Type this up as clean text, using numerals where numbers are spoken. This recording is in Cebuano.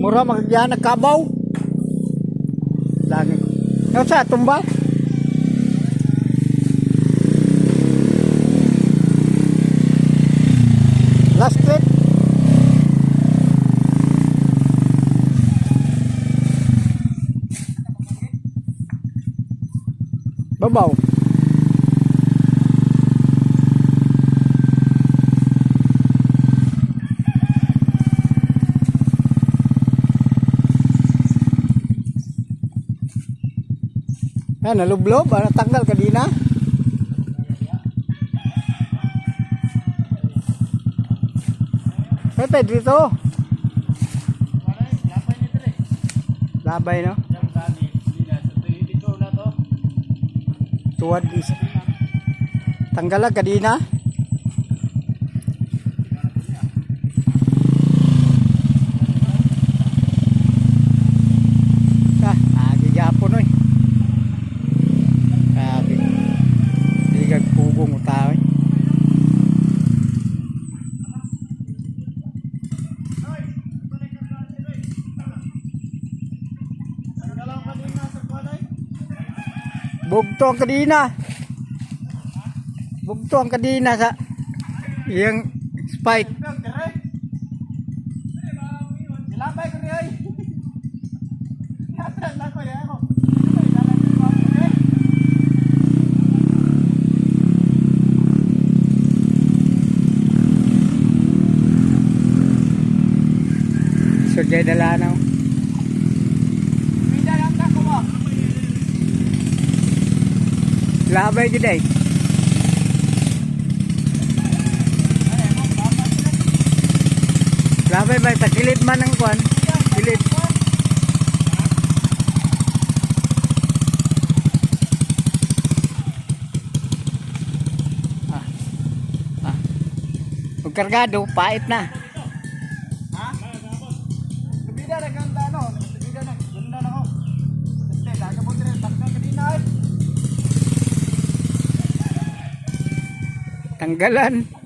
Mura magagyan nagkabaw. Langit. Ano sa tumba? Last trip. Babaw. Ayan, nalublob. Ano, tanggal kadina. Pepe, dito. Labay, no? Tuwad is. Tanggal lang kadina. Ah, agi gyapon oy. Grabe. Di kag pugong tao eh. Bugto ang kadina. Bugto ang kadina sa iyang spike. Nilabay ko niya ay. Yatra na ko ya ako. So jay dala na. Pida lang ta ko mo. Labay gid ay. Labay ba takilid man ang kwan? Kilid. Ah. Ah. Pag kargado, pait na. Ha? Subida na kang ano, subida na, ganda na ko. Este, daga mo dire, takna kanina ay. Tanggalan.